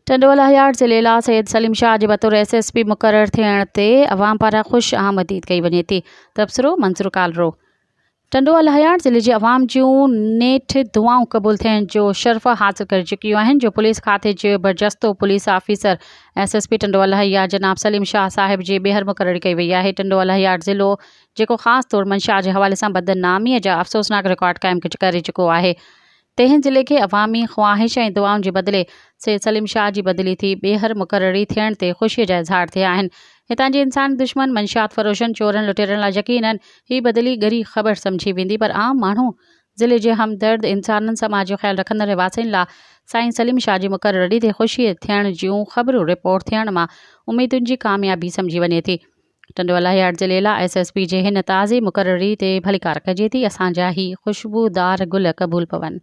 ٽنڊوالهيار ضلعي لا سيد سليم شاهه جي بطور ايس ايس پي مقرر ٿيڻ تي عوام پاران خوش آمديد ڪئي وڃي ٿي، تبصرو منظور ڪالرو. ٽنڊوالهيار ضلعي جي عوام جون نيٺ دعائون قبول ٿيڻ جو شرف حاصل ڪري چڪيون آهن جو پوليس کاتي جي برجستو police officer S S P Tando Allahyar جناب سليم شاهه صاحب جي ٻيهر مقرري ڪئي وئي آهي ٽنڊوالهيار ضلعو جيڪو خاص طور منشا جي حوالي سان بدنامي جا افسوسناڪ رڪارڊ قائم ڪري چڪو آهي تنهن ضلعي کي عوامي خواهش ۽ دعائن جي بدلي سيد سليم شاهه جي بدلي ٿي ٻيهر مقرري ٿيڻ تي خوشي جا اظهار ٿيا آهن. هتان جي انسان دشمن، منشيات فروشن، چورن لٽيرن لاء يقينن هي بدلي ڳري خبر سمجهي ويندي پر عام ماڻهو، ضلعي جي همدرد انسانن، سماج جو خيال رکندڙ رهواسين لا سائين سليم شاهه جي مقرري تي خوشي ٿيڻ جون خبرون رپورٽ ٿيڻ مان اميدن جي ڪاميابي سمجهي وڃي ٿي. ٽنڊوالهيار ضلعي لا ايس ايس پي جي هن تازي مقرري تي ڀليڪار ڪجي ٿي اسان جا هي خوشبودار گل قبول پون.